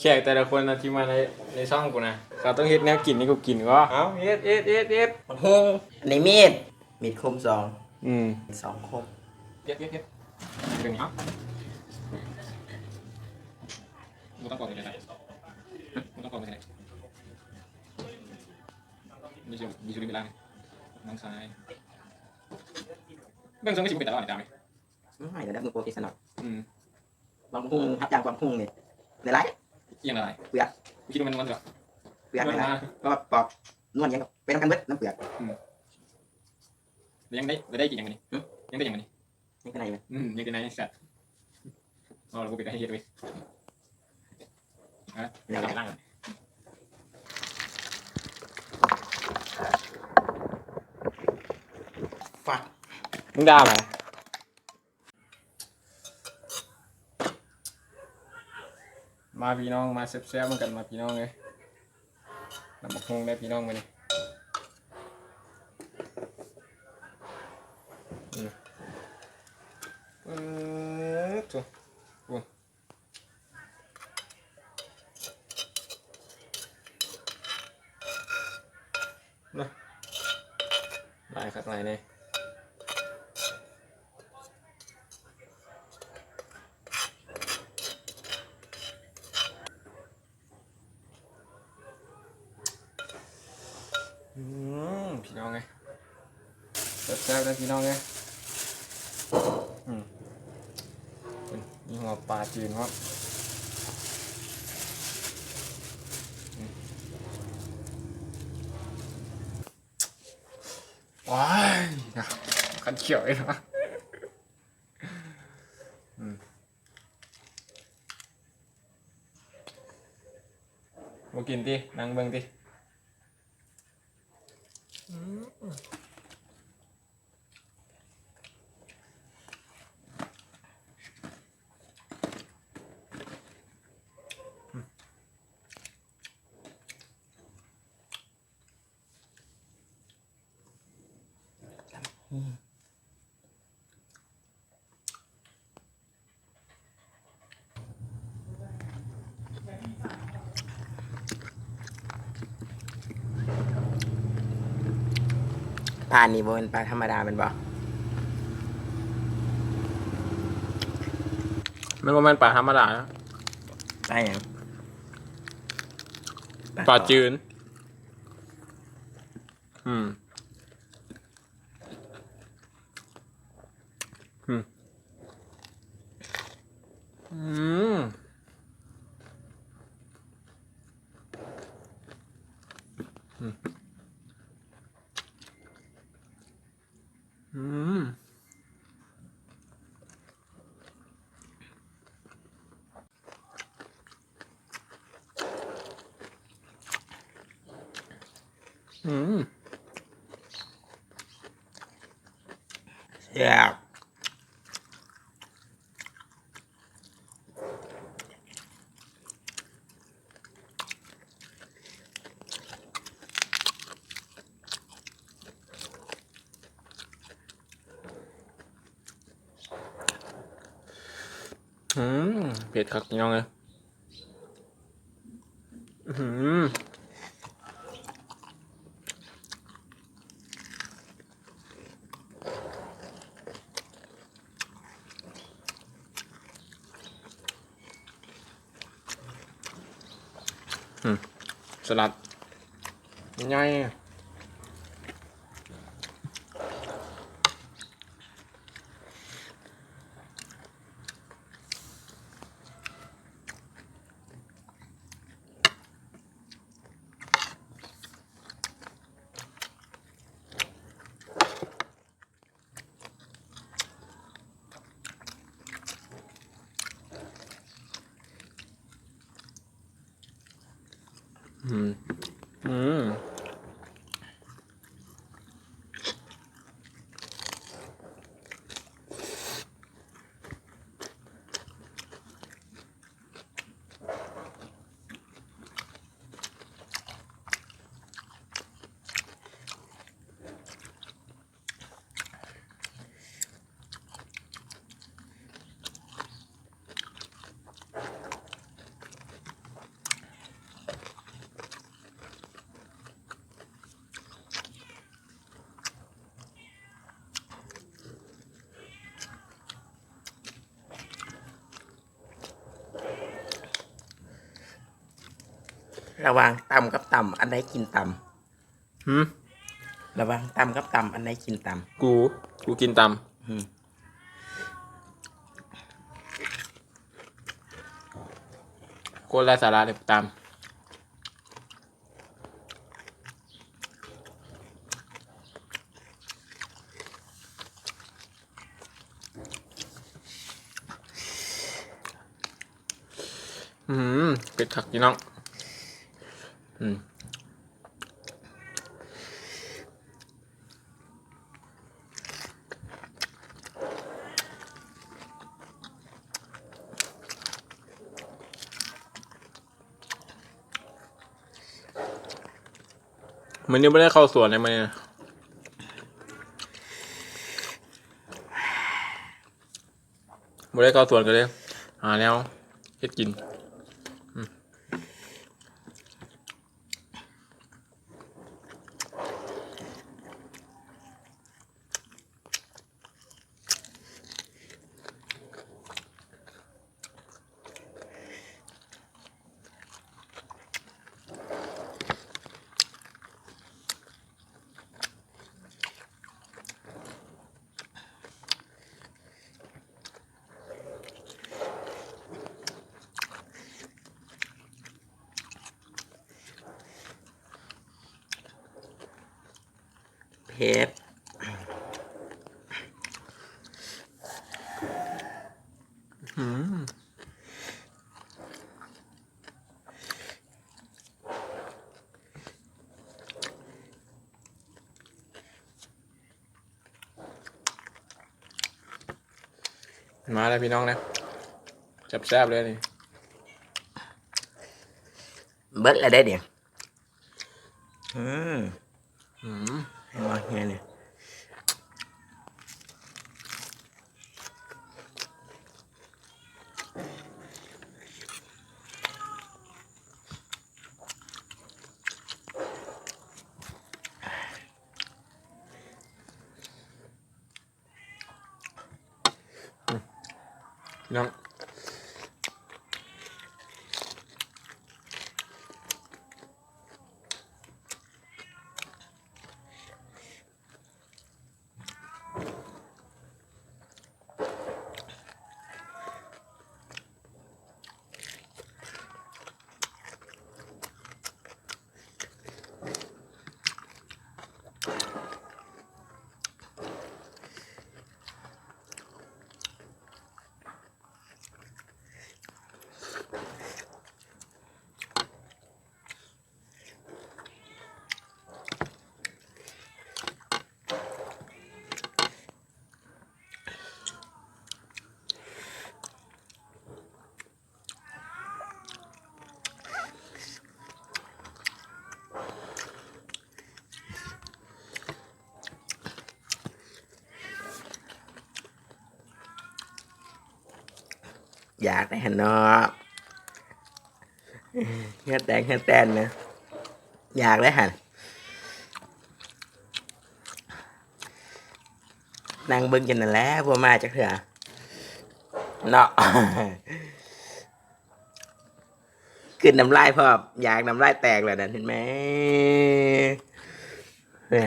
ແຂກແຕ່ລະຄົນນະ ທີ່ມາໃນ ໃນຊ່ອງກູນະ ເຂົາຕ້ອງເຮັດແນວກິນໃຫ້ກູກິນບໍ? ເອົາ ເຮັດ ເຮັດ ເຮັດ ເຮັດ ບັກຫຸ່ງ ອັນນີ້ມີດ ມີດຄົມສອງ ອືມ ສອງຄົມ ເຮັດ ເຮັດ ເຮັດ ເບິ່ງນີ້ ເອົາ ບໍ່ຕ້ອງປອກເລີຍ ບໍ່ຕ້ອງປອກເລີຍ ມີ ມີສຸລິເວລາ ນ້ອງຊາຍ ເບິ່ງຊົງຄືຊິບໍ່ເປັນຕາຫຼາຍຕາມ ອືມ ໃຫ້ລະດັບມືໂປຣເຟສຊັນນອລ ອືມ ບາງຫຸ່ງ ຮັບຈ້າງບາງຫຸ່ງນີ້ ຫຼາຍໆ ອີ່ຫຍັງຫຼາຍ? ເປືອກ ຄິດວ່າມັນນວນເດ ເປືອກນີ້ລະ ເພາະວ່າປອກນວນຫຍັງກໍໄປນຳກັນເບິດ ນຳເປືອກ ອືມ ແລ້ວຍັງໄດ້ ໄດ້ກິນຫຍັງມື້ນີ້? ຫຶ? ຍັງໄດ້ຫຍັງມື້ນີ້? ຍັງແຕ່ໃນຢູ່ ອືມ ຍັງແຕ່ໃນ ສັດ ເອົາລະບໍ່ເປັນຕາໃຫ້ເຮັດເວີຍ ຮະ ແລ້ວກໍລ້າງ ຟັກ ມຶງດ່າໃຜ? ມາພີ່ນ້ອງ ມາແຊບໆນຳກັນ ມາພີ່ນ້ອງເອີຍ ຕຳບັກຫຸ່ງເດີພີ່ນ້ອງມື້ນີ້ ອືມ ເອີ ໂທ້ ໂອ້ຍ ນະ ຫຼາຍຄັກຫຼາຍແນ່ ອືມ ພີ່ນ້ອງເອີຍ ແຊບໆເດີພີ່ນ້ອງເອີຍ ອືມ ເພິ່ນມີຫົວປາຈີນພ້ອມ ອືມ ວ້າຍ ນະ ຄັນຂຽວອີກເນາະ ອືມ ບໍ່ກິນຕິ ນັ່ງເບິ່ງຕິ ອືມ. ປານີ້ບໍ່ແມ່ນປາທຳມະດາແມ່ນບໍ່? ມັນບໍ່ແມ່ນປາທຳມະດານະ. ປາຫຍັງ? ປາ ປາຈືນ. ອືມ. ອືມ ອືມ ອືມ ອືມ ອືມ ແຊບ. ອືມ ເຜັດຄັກພີ່ນ້ອງເອີຍ. ອືມ ອືມ ສະຫຼັດໃຫຍ່. ອືມ ອືມ. ລະຫວ່າງຕຳກັບຕຳ ອັນໃດກິນຕຳ? ຫືມ? ລະຫວ່າງຕຳກັບຕຳ ອັນໃດກິນຕຳ? ກູ ກູກິນຕຳ. ຫືມ. ໂຄດໄຮ້ສາລະເລີຍຕຳ. ອືມ ເຜັດຄັກພີ່ນ້ອງ. ອືມ. ມື້ນີ້ບໍ່ໄດ້ເຂົ້າສວນເລີຍມື້ນີ້ ບໍ່ໄດ້ເຂົ້າສວນ ກໍເລີຍຫາແນວເຮັດກິນ. ອືມ. ເຜັດ. ອືມ. ມາເດີພີ່ນ້ອງເດີ ແຊບໆເລີຍນີ້. ເບິດແລ້ວເດ້ນີ້. ອືມ ອືມ ເຫັນບໍ່ ເຫັນນີ້. ອືມ ພີ່ນ້ອງ. ຢາກໄດ້ຫັ້ນເນາະ ເຫື່ອແຕກເຫື່ອແຕນນະ ຢາກໄດ້ຫັ້ນ. ນັ່ງເບິ່ງຢູ່ນັ້ນແຫຼະ ບໍ່ມາຈັກເທື່ອເນາະ. ກືນນ້ຳລາຍພ້ອມ ຢາກນ້ຳລາຍແຕກແລ້ວນັ້ນ ເຫັນໄໝ? ເອີ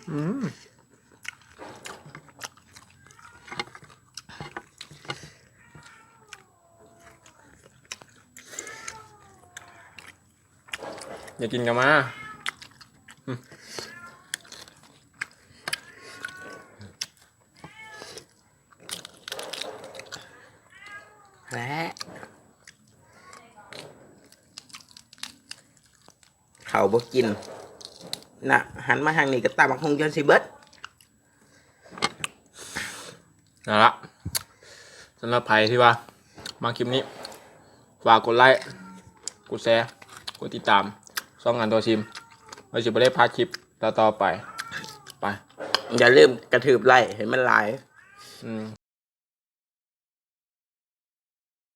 ອືມ. ຢາກກິນກໍມາ ອືມ ແລະ ເຂົ້າບໍ່ກິນນະ ຫັນມາທາງນີ້ກໍຕຳບັກຫຸ່ງຈົນຊິເບິດ. ນັ້ນລະ ສຳລັບໃຜທີ່ວ່າມັກຄລິບນີ້ ຝາກກົດໄລ້ ກົດແຊ ກົດຕິດຕາມຊ່ອງອັນໂຕຊິມ ເພື່ອຊິບໍ່ໄດ້ພາດຄລິບຕໍ່ໆໄປ ໄປ ຢ່າລືມກະຖືບໄລ້ໃຫ້ມັນຫຼາຍ ອືມ.